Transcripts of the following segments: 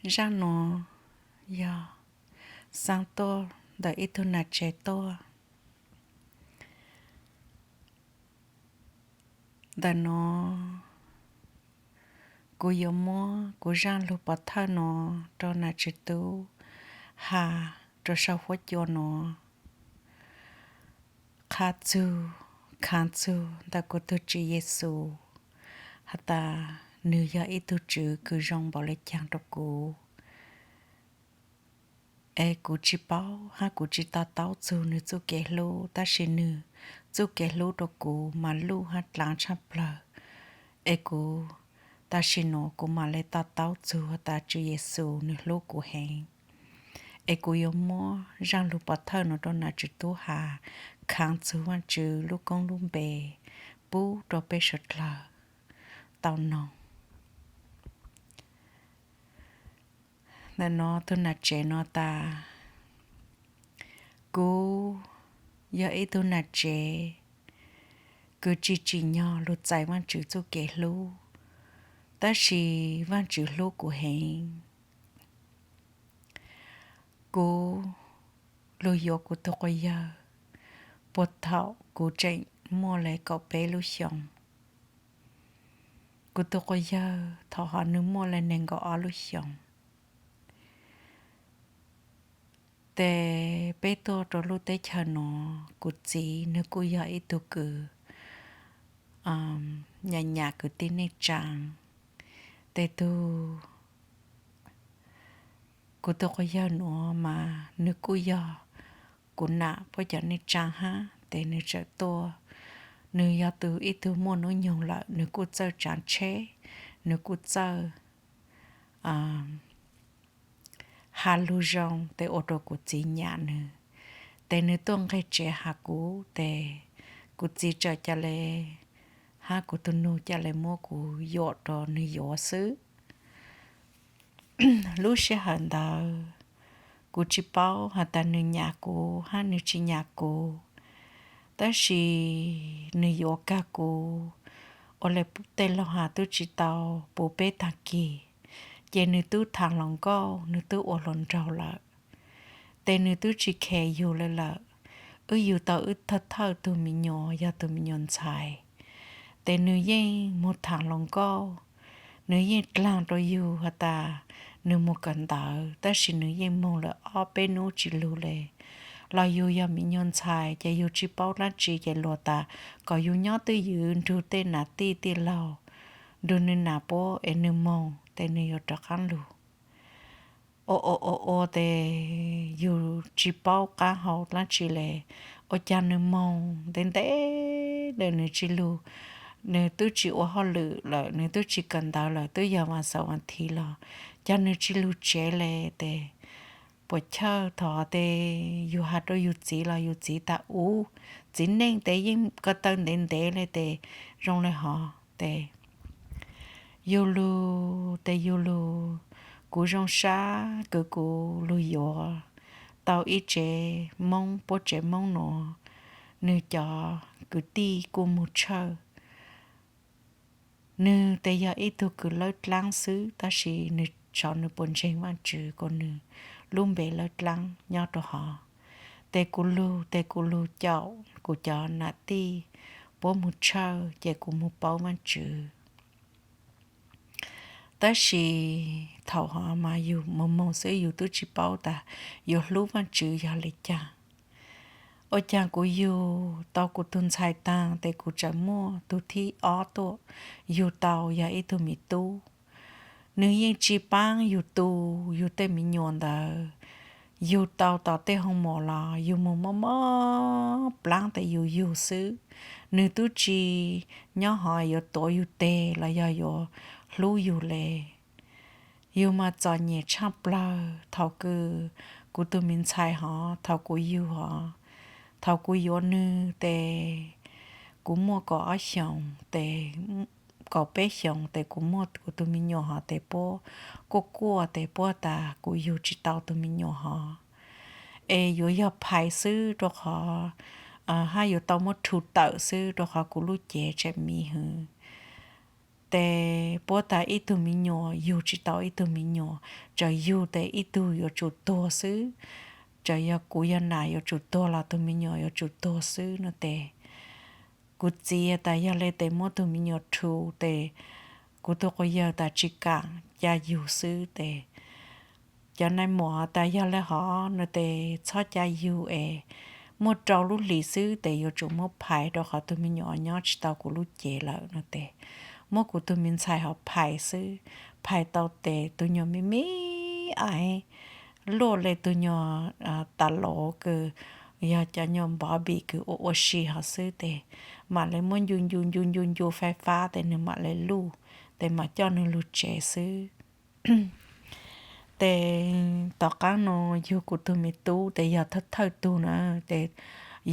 Zaj nuav yog xaab tuaj ntawm ib tug nam tsev tuaj. Ntawm nuav kuv yuav muab kuv zaj lug pov thawj nuav rua nam tsev tub has rua sau huab cua nuav, qha txug, khaav txug ntawm kuv tug Tswv Yexus has tas nwg yog ib tug Tswv kws zoo npaum le caag rua kuv. Es kuv tsi paub hab kuv tsi to taub txug nwg txuj kev hlub, tab sis nwg txuj kev hlub rua kuv mas luj hab dlaav tshaj plawg. Es kuv, tam sim nuav kuv mam le to taub txug has tas Tswv Yexus nwg hlub kuv heev. Es kuv yuav muab zaj lug pov thawj nuav rua nam tsev tub has, khaav txug Vaajtswv lub koob lub npe pub rua peb suav dlawg tau noog. Ntawm nuav tug nam tsev nuav tas, kuv yog ib tug nam tsev kws tsi tsim nyog lug txais Vaajtswv txuj kev hlub, tab sis Vaajtswv hlub kuv heev. Kuv lug yuav kuv tug quas yawg puag thaum kuv tseem muaj le kaum peb lub xyoos. Kuv tug quas yawg thaum hov nwg muaj le neeg nkaum ob lub xyoos. Tes peb tuaj rua lub teb chaws nuav, kuv txiv nwg kuj yog ib tug kws nyam nyam kwv tij neej tsaa. Tes tug, kuv tug quas yawg nuav mas nwg kuj yog kuv nam puab cov neej tsaa hab, tes nwg txawm tuaj, nwg yog tug ib tug muaj nub nyoog lawm, nwg kuj txawj tsaav tsheb, nwg kuj txawj has lug zoo tes ua rua kuv txiv nyam nwg. Tes nwg tuaj nqeg tsev has kuv tes kuv txiv txawm ca le hab kuv tug nug ca le muab kuv yuam rua nwg yuav xwb. Lub sij hawm ntawd kuv tsi paub has tas nwg nyam kuv hab nwg tsi nyam kuv, tab sis nwg yuav kag kuv ua le tej laug has tub tsi tau puv peb taag kis, ces nwg tub thaam hluas nkauj, nwg tub ua hluas nraug lawm. Tes nwg tub tsi khes yug le lawm. Wb yug tau wb thawj thawj tug me nyuam yog tug me nyuam ntxhais. Tes nwg yeej moog thaam hluas nkauj, nwg yeej dlaag rua yug has tas nwg moog kawm ntawv, tab sis nwg yeej moog lawm ob peb nub tsi lug le. Los yug yog me nyuam ntxhais ces yug tsi paub dlaab tsi ces luag tas kom yug nyob twj ywm nrug tej nam tij tij laug, nrug nwg nam puab es nwg moog tes nwg yuav rov qaab lug. Ua ua ua ua tes yug tsi paub qaab hau dlaab tsi le. Ua caag nwg moog ntev ntev le nwg tsi lug, nwg tub tsi ua hauj lwm lawm, nwg tub tsi kawm ntawv lawm, tub yog vas xaum vas thiv los caag nwg tsi lug tsev le tes puam chawj. Thaum tes yug has rua yug txiv los yug txiv tas ub, txiv neej tes yeej ko taw ntev ntev le tes zoo le hov tes yug lug tes yug lug, kuv zoo sab kws kuv lug yuav tau ib tsev Moob, puab tsev Moob nuav, nwg cov kwv tij kuj moog tshawj. Nwg tes yog ib tug kws lawb dlaab xwb, tab sis nwg tsov nwg puas ntseeg Vaajtswv kuas nwg lub npe lawb dlaab nyob rua hov. Tes kuv lug tes kuv lug caum kuv cov nam tij puab moog tshawj ces kuv moog paub Vaajtswv. Tab sis thaum hov mas yug moog moog xwb, yug tub tsi paub tas yuav hlub Vaajtswv yog le caag. Ua caag kuv yug tau kuv tug ntxhais taag tes kuv txawm muaj tug thib ob tuaj, yug tau yog ib tug me tub. Nwg yeej tsi paab yug tu yug tej me nyuam ntawd. Yug tau tom tej hoo mom los yug moog mob mob plaab tes yug yug xwb. Nwg tub tsi nyob hov yuav tuav yug teg los yog yuav hlub yug le. Yug mas txom nyem tshaj plawg thaum kws kuv tug me ntxhais hov, thaum kuv yug hov. Thaum kuv yuav nwg tes kuv muaj kaum ob xyoos tes, kaum peb xyoos tes kuv muaj kuv tug me nyuam hov tes puab kuaj kuaj tes puab tas kuv yug tsi tau tug me nyuam hov. Es yuav yog phais xwb rua qhov, hab yuav tau muab rhu tawm xwb rua qhov kuv lub cev tseem miv hwv. tes puab tas ib tug me nyuam yug tsis tau ib tug me nyuam, txawm yug tes ib tug yuav tsum tuag xwb. Txawm yog kuv yog nam yuav tsum tuag los tus me nyuam yuav tsum tuag xwb no tes kuv txiv tas yog le tes muab tug me nyuam rhu tes kuv tug quas yawg tas tsis kam ca yug xwb tes cov nai mom tas yog le hov no tes txhob ca yug es muaj rau lub hlis xwb tes yuav tsum muab phais rau qhov tug me nyuam nyob tsis tau kuv lub cev lawm no tes muab kuv tug me ntxhais hov phais xwb. Phais tau tes tug nyuam me me aiv luaj le tug nyuam tas los kws yog cov nyuam npov bim kws ua ua si hov xwb tes mam le muab ncu ncu ncu ncu ncu fais fab tes nwg mam le luj, tes mam coj nwg lug tsev xwb. Tes tom qaab nuav yug kuv tug me tub tes yog thawj thawj tug na, tes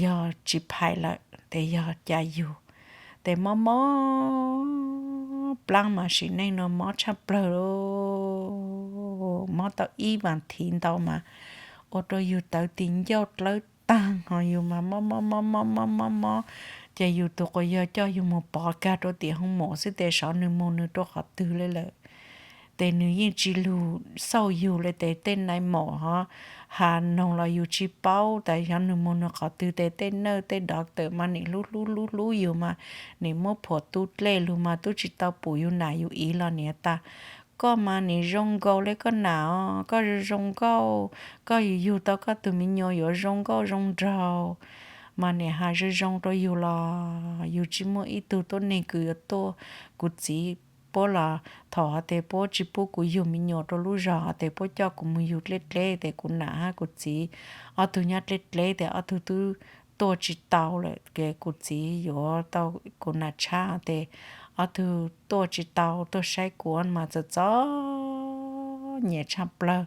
yog tsis phais lawm tes yog ca yug. Tes mob mob plaab mas sim neej nuav mob tshaj plawg, mob tau ib vas thiv ntau mas ua rua yug tawv tis ncauj dlawb taag hos yug mas mob mob mob mob mob mob. Ces yug tug quas yawg coj yug moog pov kag rua tim hoo mos xwb tes xyov nwg moog nwg rua qhov twg le lawm. Tes nwg yeej tsis lug xauj yug le tes tej nai mom hov has noog los yug tsis paub tas xyov nwg moog nwg qhov twg tes tej nawj tej doctor mas nim hlub hlub hlub hlub yug mas nim muab phuam tu dlej lug mas tub tsis tau pum yug nam yug iv los niam tas koj mas nim zoo nkaus le koj nam os, koj zoo zoo nkauj, koj yug tau koj tug me nyuam yuav zoo nkauj zoo nraug. Mas nim has zoo zoo rua yug los yug tsis muaj ib tug tuab neeg kws yuav tuaj. Kuv txiv puab los thaum hov tes puab tsis pub kuv yug me nyuam rua lub zog hov tes puab coj kuv moog yug dleb dleb tes kuv nam hab kuv txiv ob tug nyob dleb dleb tes ob tug tub tuaj tsis tau lawm ces kuv txiv yuav tau kuv nam tshab tes ob tug tuaj tsis tau tuaj saib kuv mas txom txom nyem tshaj plawg.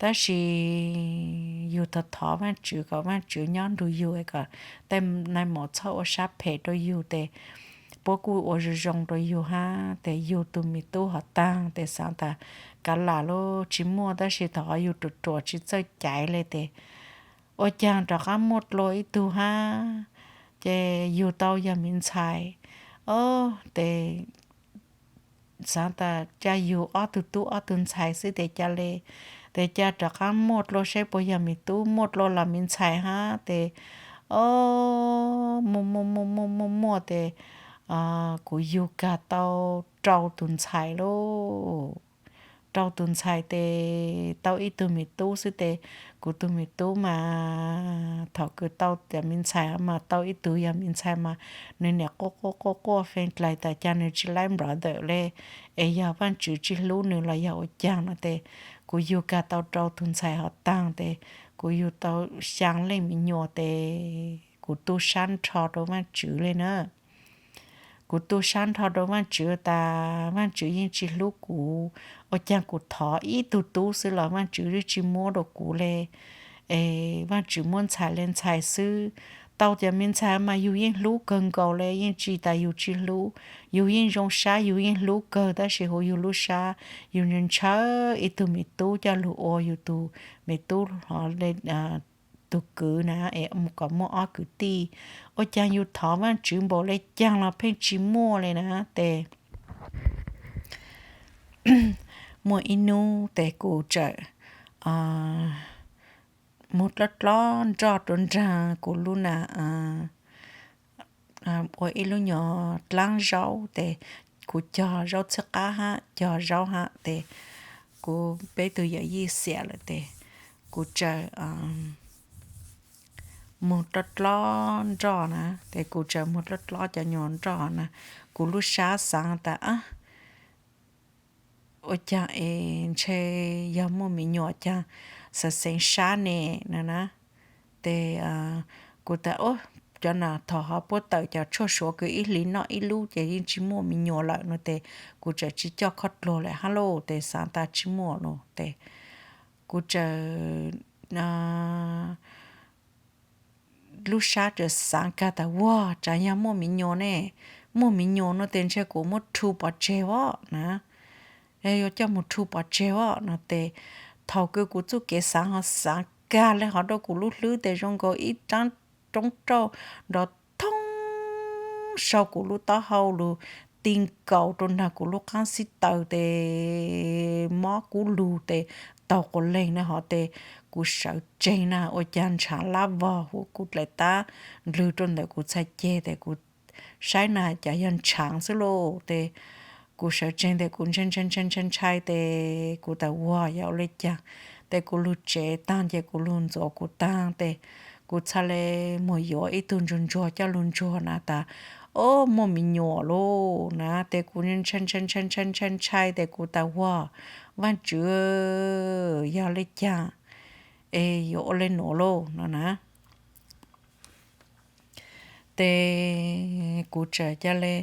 Tab sis yug thov thov Vaajtswv kom Vaajtswv nyob nrug yug kom tej nai mom txhob ua sab phem rua yug tes puab kuj ua zoo zoo rua yug hab tes yug tug me tub hov taag tes xaav tas kav lam lub tsis muaj tab sis thaum yug ruam ruam tsis txawj caiv le tes ua caag rov qab muaj dlua ib tug hab ces yug tau yog me ntxhais. Tes xaav tas ca yug ob tug tub ob tug ntxhais xwb tes ca le, tes ca rov qab muaj dlua saib puas yog me tub, muaj dlua los me ntxhais hab tes muaj muaj muaj muaj muaj muaj tes kuv yug kag tau rau tug ntxhais lauj. Rau tug ntxhais tes tau ib tug me tub xwb tes kuv tug me tub mas thaum kws tau cov me ntxhais mas tau ib tug yog me ntxhais mas nws niam quaj quaj quaj quaj feej dlais tas cas nws tsis laib brother le, es yog Vaajtswv tsis hlub nws los yog ua caag no tes kuv yug kag tau rau tug ntxhais hov taag tes kuv yug tau xyaa leej me nyuam tes kuv tu sab nrho rau Vaajtswv le na. Kuv tu sab nrho rau Vaajtswv tas Vaajtswv yeej tsis hlub kuv, ua caag kuv thov ib tug tub xwb los Vaajtswv yeej tsis muab rau kuv le. Es Vaajtswv muab ntxhais le ntxhais xwb. Tau cov me ntxhais mas yug yeej hlub kawg nkaus le, yeej tsis tas yug tsis hlub. Yug yeej zoo sab, yug yeej hlub kawg tab sis huv yug lub sab yug ntshaw ib tug me tub coj lug ua yug tug me tub hov le tug kwv na, es kom muaj ob kwv tij. Ua caag yug thov Vaajtswv npaum le caag los pheej tsis muaj le na. Tes muaj ib nub tes kuv txawm moog dlob dlob nroj rua nraag kuv lub na ua ib lub nyuas dlaab zaub tes kuv cog zaub txhib qab hab cog zaub hab tes kuv peb tug yawm yij xiam lawm tes kuv txawm moog dlob dlob nroj na, tes kuv txawm moog dlob dlob cov nyuas nroj na, kuv lub sab xaav tas ua caag es ntshe yog muaj me nyuam caag xav xeev sab ne no na. Tes kuv tas cov na thaum hov puab tawm cov tshuaj suav kws ib hlis noj ib lub ces yeej tsis muaj me nyuam lawm no tes kuv txawm tsis coj khob dluag lawm hab lauj, tes xaav tas tsis muaj no tes kuv txawm lub sab txawm xaav kag tas ua caag yog muaj me nyuam ne, muaj me nyuam no tes ntshe kuv muab rhu pov tseg os na, yuav coj moog rhu pov tseg os no tes thaum kws kuv txuj kev xaav ho xaav kag le hov rau kuv lub hlwb tes zoo nkaus ib rab roob rauj nrov thoob sau kuv lub taub hau lug ti nkaus rau nrog kuv lub qaab xib taws tes mob kub lug tes taug quas leeg na hov tes kuv sawv tsees na ua caag ntshaav lab vog huv kuv dlaim tab ndlwg rau ntawm kuv txhais ceg tes kuv saib na cas yog ntshaav xwb lauj tes kuv sawv tsees tes kuv ntshai ntshai ntshai ntshai ntshai tes kuv tas ua yog ua le caag tes kuv lug tsev taag ces kuv lug ntxuav kuv taag tes kuv txhaj le moog yuav ib tug ntsuag ntsuag coj lug ntsuag na tas, Ob, muaj me nyuam lauj na. Tes kuv ntshai ntshai ntshai ntshai ntshai ntshai tes kuv tas ua, Vaajtswv, yog le caag es yuav ua le nuav lauj no na. Tes kuv txawm ca le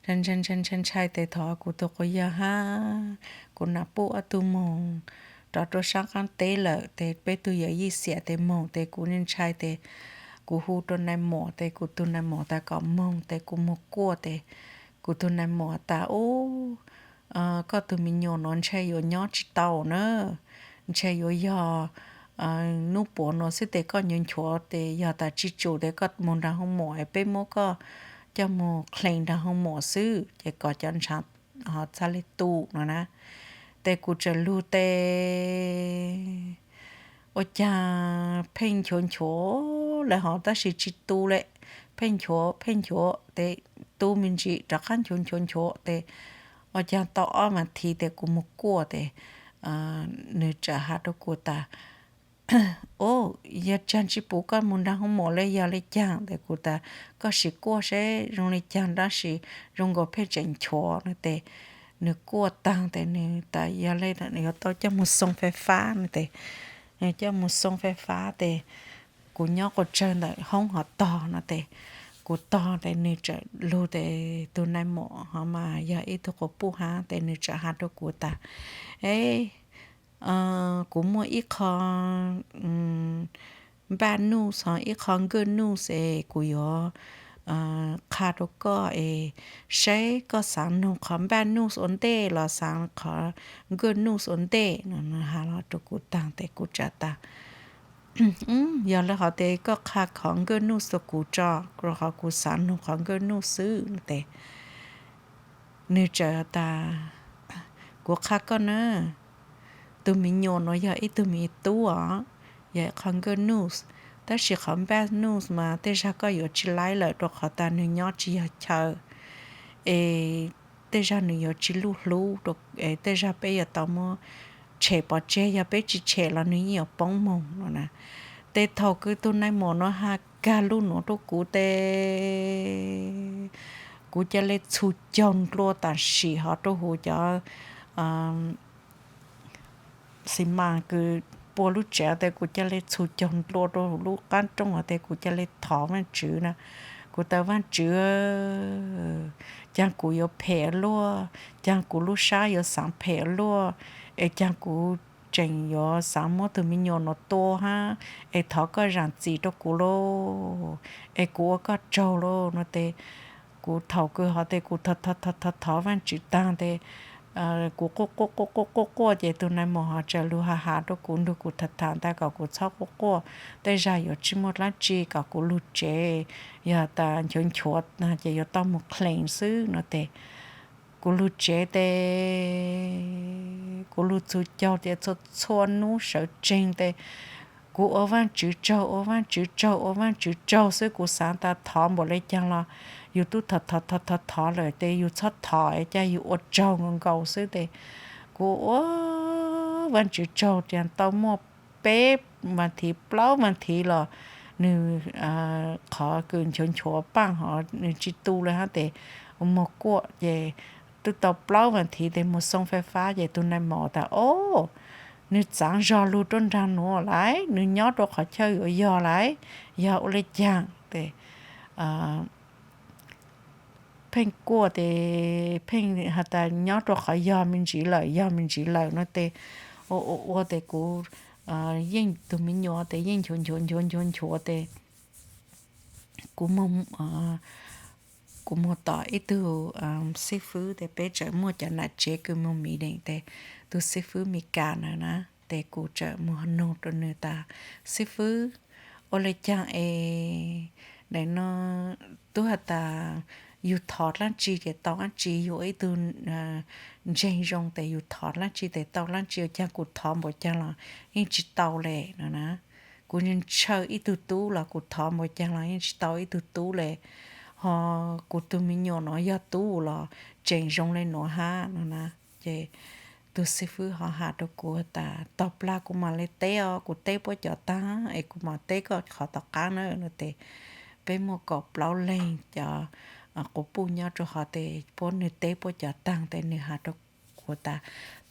ntshai ntshai ntshai ntshai tes thov kuv tug quas yawg hab kuv nam puj ob tug moog rov rau saab qaab teb lawm tes peb tug yawm yij xiam tes moog tes kuv ntshai tes kuv hu rau nai mos tes kuv tug nai mos tas kom moog tes kuv moog kuaj tes kuv tug nai mos tas, Ub, koj tug me nyuam nuav ntshai yuav nyob tsi tau na, ntshai yuav yog nub puav nuav xwb tes koj nchuav nchuav tes yog tas tsi tsum tes koj moog nraag hoo mom es peb muab koj coj moog qhlees nraag hoo mom xwb ces kom cov ntshaav ho txhaj le tu no na. Tes kuv txawm lug tes ua caag pheej nchuav nchuav le hov tab sis tsi tu le, pheej nchuav pheej nchuav tes tu me ntsis rov qab nchuav nchuav nchuav tes ua caag tau ob vas thiv tes kuv moog kuaj tes nwg txawm has rau kuv tas, Ob, yog caag tsi pum koj moog nraag hoo mom le yog le caag tes kuv tas, Koj sim kuaj seb zoo le caag tab sis zoo nkaus pheej tseem nchuav no tes nwg kuaj taag tes nwg tas, Yog le yuav tau coj moog xoo fais fab no tes coj moog xoo fais fab tes kuv nyob quas tsawg ntawm hoob hov tog no tes kuv tog tes nwg txawm lug tes tug nai mom hov mas yog ib tug quas puj hab tes nwg txawm has rau kuv tas, E, kuv muaj ib qho npaj nuj hov ib qho nkawj nuj es kuv yuav qha rau koj es saib koj xaav noog qhov npaj nuj ua ntej los xaav qhov nkawj nuj ua ntej no. Nwg has los rau kuv taag tes kuv txawm tas, Yog le hov tes koj qha qhov nkawj nuj rau kuv tso, rau qhov kuv xaav noog qhov nkawj nuj xwb no tes nwg txawm tas, Kuv qha koj na, tug me nyuam nuav yog ib tug me tub os, yog ib qho nkawj nuj, tab sis qhov npaj nuj mas tej zag koj yuav tsi laib lawm rau qhov tas nwg nyob tsi yog chaw es tej zag nwg yuav tsi luj hlub, tej zag peb yuav tau muab tshem pov tseg, yog peb tsi tshem los nwg yeej yuav poob moog no na. Tes thaum kws tug nai mom nuav has kag lug nuav rau kuv tes kuv ca le txhu caug nplua tam sim hov rau huv cov xi mas kws pua lub tsev tes kuv ca le txhu caug nplua rau huv lub qab rooj hov tes kuv ca le thov Vaajtswv na. Kuv tas, Vaajtswv, caag kuv yuav phem luaj, caag kuv lub sab yuav xaav phem luaj, es caag kuv tseem yuav xaav muab tug me nyuam nuav tua hab, es thov koj zaam txim rau kuv lauj, es kuv ua koj tsaug lauj no tes kuv thaum kws hov tes kuv thov thov thov Vaajtswv taag tes kuv quaj quaj quaj quaj quaj quaj ces tug nai mom hov txawm lug has has rau kuv, nrug kuv tham tham tas kom kuv txhob quaj quaj, tej zag yuav tsi muaj dlaab tsi, kom kuv lug tsev, yog tas nchuav nchuav ces yuav tau moog qhlees xwb no tes kuv lug tsev tes kuv lug txhua caug tias txhua txhua nub sawv tseeg tes kuv ua Vaajtswv tsaug, ua Vaajtswv tsaug, ua Vaajtswv tsaug xwb. Kuv xaav tas thov npaum le caag los yus tub thov thov thov thov thov lawm tes yus txhob thov, cas yus ua tsaug nkaus nkaus xwb tes kuv ua Vaajtswv tsaug tias tau muaj peb vas thiv plaub vas thiv los nwg qhov kws nchuav nchuav paaj hov nwg tsi tu le hab tes moog kuaj ces twb tau plaub vas thiv tes moog xoo fais fab ces tug nai mom tas, O, nwg txaav zog lug rau nraag nuav lawm, nwg nyob rau qhov chaw yuav yog lawm, yog ua le caag tes pheej kuaj tes pheej has tas nyob rau qhov yog me ntsis lawm, yog me ntsis lawm no tes ua ua ua tes kuv yeej tug me nyuam tes yeej nchuav nchuav nchuav nchuav nchuav tes kuv moog, kuv moog tom ib tug xib fwb tes peb tseem muaj cov nam tsev kws moog miv deem tes tug xib fwb Mes Kas na na, tes kuv tseem moog noog rau nwg tas, Xib fwb, ua le caag es daim no tub has tas yus thov dlaab tsi ces tau dlaab tsi, yus ua ib tug ntseeg zoo tes yus thov dlaab tsi tes tau dlaab tsi, ua caag kuv thov npaum caag los yeej tsi tau le no na. Kuv ntshaw ib tug tub los kuv thov npaum caag los yeej tsi tau ib tug tub le, ho kuv tug me nyuam nuav yog tub los tseem zoo le nuav hab no na. Ces tug xib fwb ho has rua kuv tas, tog plag kuv mam le teb os, kuv teb puab cov taag es kuv mam teb koj qhov tom qaab na no tes, peb muaj kaum plaub leeg cov quas puj nyob rua hov tes puab, nwg teb puab cov taag tes nwg has rua kuv tas,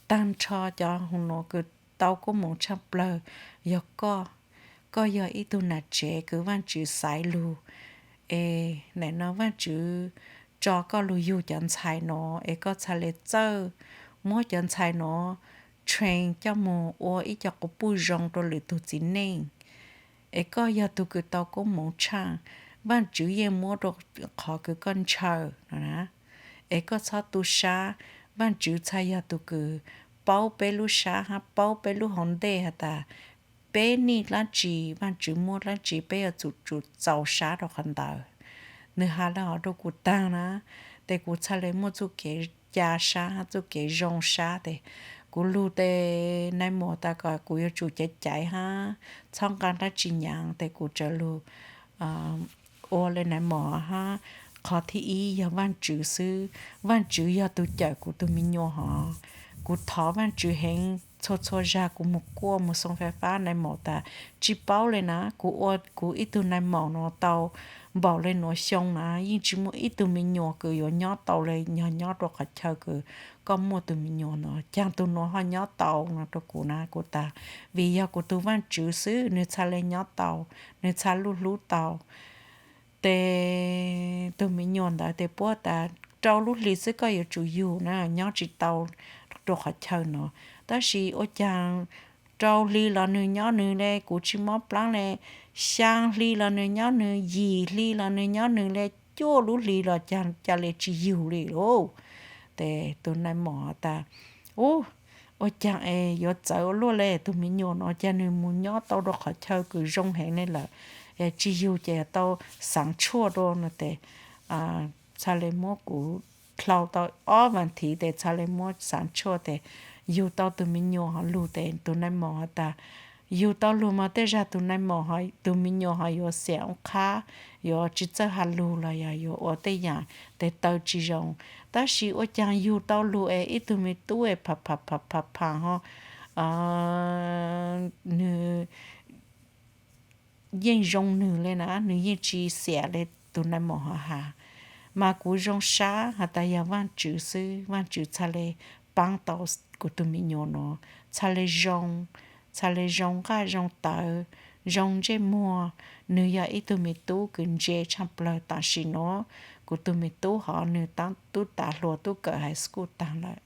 taag nrho cov huv nuav kws tau koob moov tshaaj plawg yog koj. Koj yog ib tug nam tsev kws Vaajtswv xaiv lug, es nam no Vaajtswv tso koj lug yug cov ntxhais nuav es koj txhaj le txawj muab cov ntxhais nuav train coj moog ua ib co quas puj zoo rua lwm tug txiv neej. Es koj yog tug kws tau koob moov tshaaj, Vaajtswv yeej muab rua qhov kws koj ntshaw no na. Es koj txhob tu sab, Vaajtswv txhaj yog tug kws paub peb lub sab hab paub peb lub hauv ntej has tas peb nij dlaab tsi, Vaajtswv muab dlaab tsi, peb yuav tsum tsum txaus sab rua qhov ntawd. Nwg has le hov rua kuv taag na, tes kuv txhaj le muaj txuj kev ca sab hab txuj kev zoo sab tes kuv lug tes nai mos tas kom kuv yuav tsum caiv caiv hab txhob nqaa dlaab tsi nyaav tes kuv tsaws lug ua le nai mos hab. Qhov thib ib yog Vaajtswv xwb, Vaajtswv yog tug cawm kuv tug me nyuam hov. Kuv thov Vaajtswv heev, txhua txhua zag kuv moog kuaj moog xoo fais fab nai mos tas tsi paub le na, kuv ua kuv ib tug nai mos nuav tau npaum le nuav xyoo na yeej tsi muaj ib tug me nyuam kws yuav nyob tau le, yog nyob rua qhov chaw kws koj muaj tug me nyuam nuav, caag tug nuav ho nyob tau no rua kuv na. Kuv tas vim yog kuv tug Vaajtswv xwb nwg txhaj le nyob tau, nwg txhaj luj hlub tau. Tes tug me nyuam ntawd tes puab tas rau lub hli xwb koj yuav tsum yug na, nyob tsi tau rua qhov chaw no. Tab sis ua caag rau hli los nwg nyob nwg le, kuv tsi mob plaab le, xyaa hli los nwg nyob nwg, yim hli los nwg nyob nwg le, cuaj lub hli los caag ca le tsi yug li lauj. Tes tug nai mos tas, u, ua caag es yuav txawv ua luaj le, tug me nyuam no ca nwg moog nyob tau rua qhov chaw kws zoo heev le lawm, tsi yug ces tau xaav tshuaj rua no tes txhaj le muab kuv dlhau tau ob vas thiv tes txhaj le muab xaav tshuaj tes yug tau tug me nyuam ho lug. Tes tug nai mos has tas yug tau lug mas tej zag tug nai mos, tug me nyuam ho yuav xiam ua qhab, yuav tsi txawj has lug los yog yuav ua tej yaam tes taw tsi zoo. Tab sis ua caag yug tau lug es ib tug me tub es pham pham pham pham ho nwg yeej zoo nwg le na, nwg yeej tsi xiam le tug nai mos ho has. Mas kuv zoo sab has tas yog Vaajtswv xwb, Vaajtswv txhaj le paab tau kuv tug me nyuam nuav, txhaj le zoo, txhaj le zoo nqaj zoo tawv, zoo ntsej muag. Nwg yog ib tug me tub kws ntse tshaaj plawg tam sim nuav. Kuv tug me tub hov nwg tub tav hluas tub kawm high school taag lawm.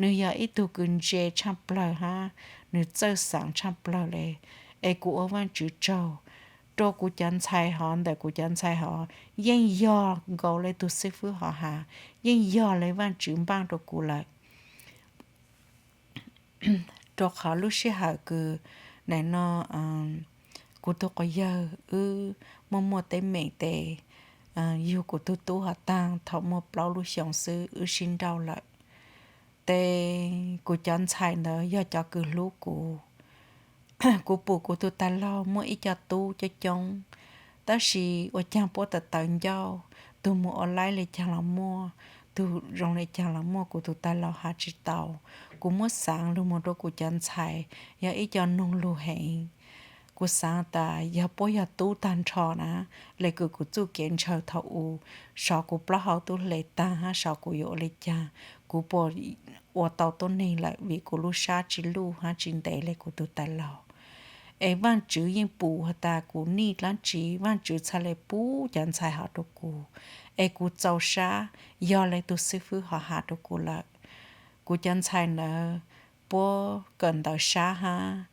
Nwg yog ib tug kws ntse tshaaj plawg hab nwg txawj xaav tshaaj plawg le. Es kuv ua Vaajtswv tsaug rua kuv cov ntxhais hov, ntawm kuv cov ntxhais hov yeej yog nkaus le tug xib fwb hov has, yeej yog le Vaajtswv npaaj rua kuv lawm. Rua qhov lub sij hawm kws nim no kuv tug quas yawg wb muaj muaj teeb meem tes yug kuv tug tub hov taag thaum muaj plaub lub xyoo xwb wb sib nrauj lawm. Tes kuv cov ntxhais ntawd yog cov kws hlub kuv. Kuv pum kuv tug tag laug muaj ib co tub coob coob, tab sis ua caag puab tawv tawv ncauj, tug moog ua laib le caag los muaj, tug zoo le caag los muaj, kuv tug tag laug has tsi tau. Kuv muab xaav lug moog rua kuv cov ntxhais, yog ib co noog lug heev. Kuv xaav tas yog puab yog tub taag nrho na, le kws kuv txuj kev ntshaw thaum u, sov kuv plaub hau tub hle taag hab sov kuv yuav ua le caag, kuv puas ua tau tuab neeg lawm vim kuv lub sab tsi luj hab tsi ntev le kuv tug tag laug. Es Vaajtswv yeej pum has tas kuv nij dlaab tsi, Vaajtswv txhaj le pub cov ntxhais hov rua kuv. Es kuv txaus sab, yog le tug xib fwb hov has rua kuv lawm. Kuv cov ntxhais ntawd puab kawm ntawv sab hab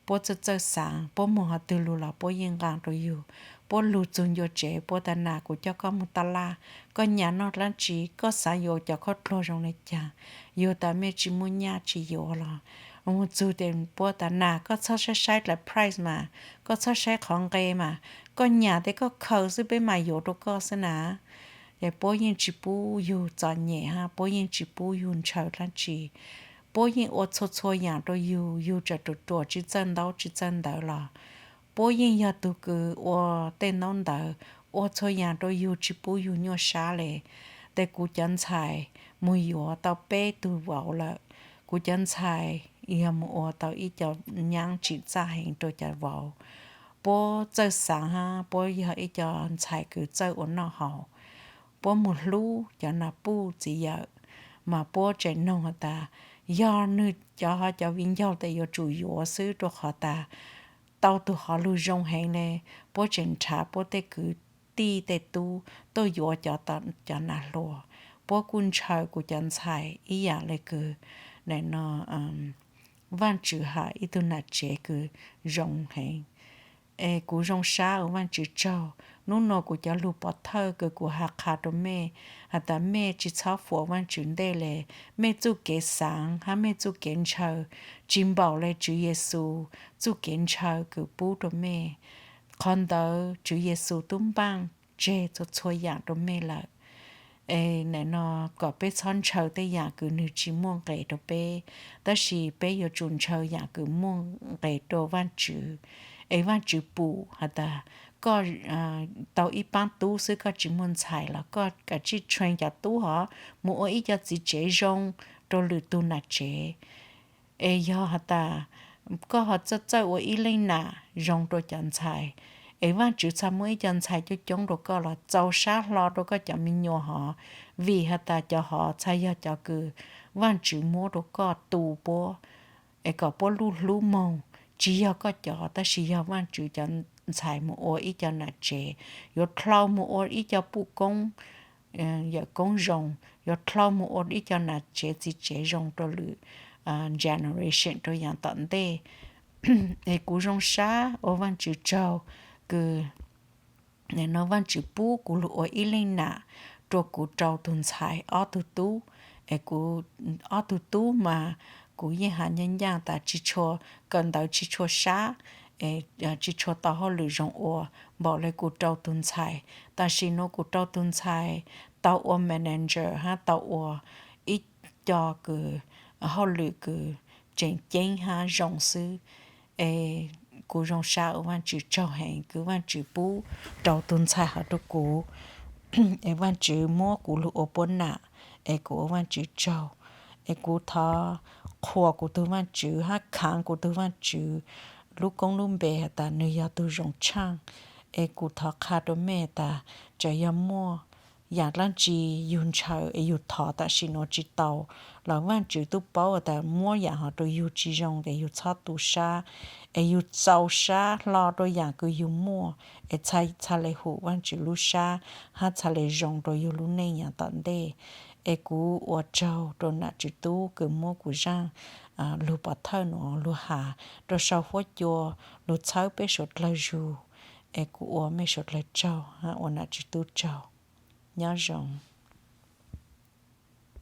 puab txawj txawj xaav, puab moog hov twg lug los puab yeej nqaa rua yug. Puab lug txug ncua tsev puab tas nam kuv coj koj moog taj laj, koj nyam noj dlaab tsi, koj xaav yuav cov khaub dluag zoo le caag, yug tas mej tsi muaj nyaj tsi yuav los. Moog txug tes puab tas nam koj txhob saib saib dlaim price mas, koj txhob saib qhov nqe mas, koj nyam tes koj khaws xwb peb mam yuav rua koj xwb na. ces puab yeej tsis pub yug txom nyem hab puab yeej tsis pub yug ntshaw dlaab tsi. Puab yeej ua txhua txhua yaam rua yug, yug tseem ruam ruam tsis txawj ntaub tsis txawj ntawv los puab yeej yog tug kws ua tej ntaub ntawv, ua txhua yaam rua yug tsis pub yug nyuaj sab le. Tes kuv cov ntxhais moog yuav tau peb tug vauv lawm. Kuv cov ntxhais yog moog ua tau ib co nyaab tsim txaj heev rua cov vauv. Puab txawj xaav hab puab yog ib co ntxhais kws txawj ua noj haus. Puab moog hlub cov nam puj txiv yawm, mas puab tseem noog has tas yog nwg cov ho cov viv ncaus tes yuav tsum yuav xwb rua qhov tas tau tug hov lug zoo heev le. Puab tseem nrhav puab tej kwv tij tej tub tuaj yuav cov, cov nam hluas. Puab kuj ntshaw kuv cov ntxhais ib yaam le kws no Vaajtswv has ib tug nam tsev kws zoo heev. Es kuv zoo sab ua Vaajtswv tsaug, nub nua kuv cov lug pov thawj kws kuv has qha rua mej has tas mej tsis txhob fuam Vaajtswv ntej le. Mej txuj kev xaav hab mej txuj kev ntshaw tsis npaum le Tswv Yexus txuj kev ntshaw kws pub rua mej. Qhov ntawd Tswv Yexus tub npaaj tseg txhua txhua yaam rua mej lawm. Es nim no kom peb txhob ntshaw tej yaam kws nwg tsis muaj nqes rua peb, tab sis peb yuav tsum ntshaw yaam kws muaj nqes rua Vaajtswv. Es Vaajtswv pum has tas koj tau ib paab tub xwb koj tsis muaj ntxhais los koj kav tsij train cov tub hov moog ua ib co txiv tsev zoo rua lwm tug nam tsev. Es yog has tas koj ho txawj txawj ua ib leej nam zoo rua cov ntxhais, es Vaajtswv txhaj muab ib co ntxhais coob coob rua koj los txaus sab hlo rua koj cov me nyuam hov, vim has tas cov hov txhaj yog cov kws Vaajtswv muab rua koj tu puab, es kom puab lub hlub moog, tsis yog koj cov tab sis yog Vaajtswv cov ntxhais moog ua ib co nam tsev, yuav dlhau moog ua ib co puj koob, yawm koob zoo, yuav dlhau moog ua ib co nam tsev txiv tsev zoo rua lwm generation rua yaam tom ntej. Es kuv zoo sab ua Vaajtswv tsaug kws nim no Vaajtswv pub kuv lug ua ib leej nam rua kuv rau tug ntxhais ob tug tub. Es kuv ob tug tub mas kuv yeej has ncaaj ncaaj tas tsis tshua, kawm ntawv tsis tshua sab, tsis tshua tau hauj lwm zoo ua npaum le kuv rau tug ntxhais. Tam sim nuav kuv rau tug ntxhais tau ua manager hab tau ua ib co kws hauj lwm kws tseem ceeb hab zoo xwb. Es kuv zoo sab ua Vaajtswv tsaug heev kws Vaajtswv pub rau tug ntxhais hov rua kuv, es Vaajtswv muab kuv lug ua puab nam, es kuv ua Vaajtswv tsaug. Es kuv thov qhuas kuv tug Vaajtswv hab khaav kuv tug Vaajtswv lub koob lub npe has tas nwg yog tug zoo tshaaj. Es kuv thov qha rua mej tas txawm yog muaj yaam dlaab tsi yug ntshaw es yug thov tam sim nuav tsis tau los Vaajtswv tub paub tas muab yaam hov rua yug tsis zoo tes yug txhob tu sab, es yug txaus sab hlo rua yaam kws yug muaj, es txhaj le hum Vaajtswv lub sab hab txhaj le zoo rua yug lub neej yaam tom ntej. Es kuv ua tsaug rua nam tswv tub kws muab kuv zaaj lug pov thawj nuav lug has rua sau huab cua lug txhawb peb suav dlawg zug. Es kuv ua mej suav dlawg tsaug hab ua nam tswv tub tsaug. Nyob zoo.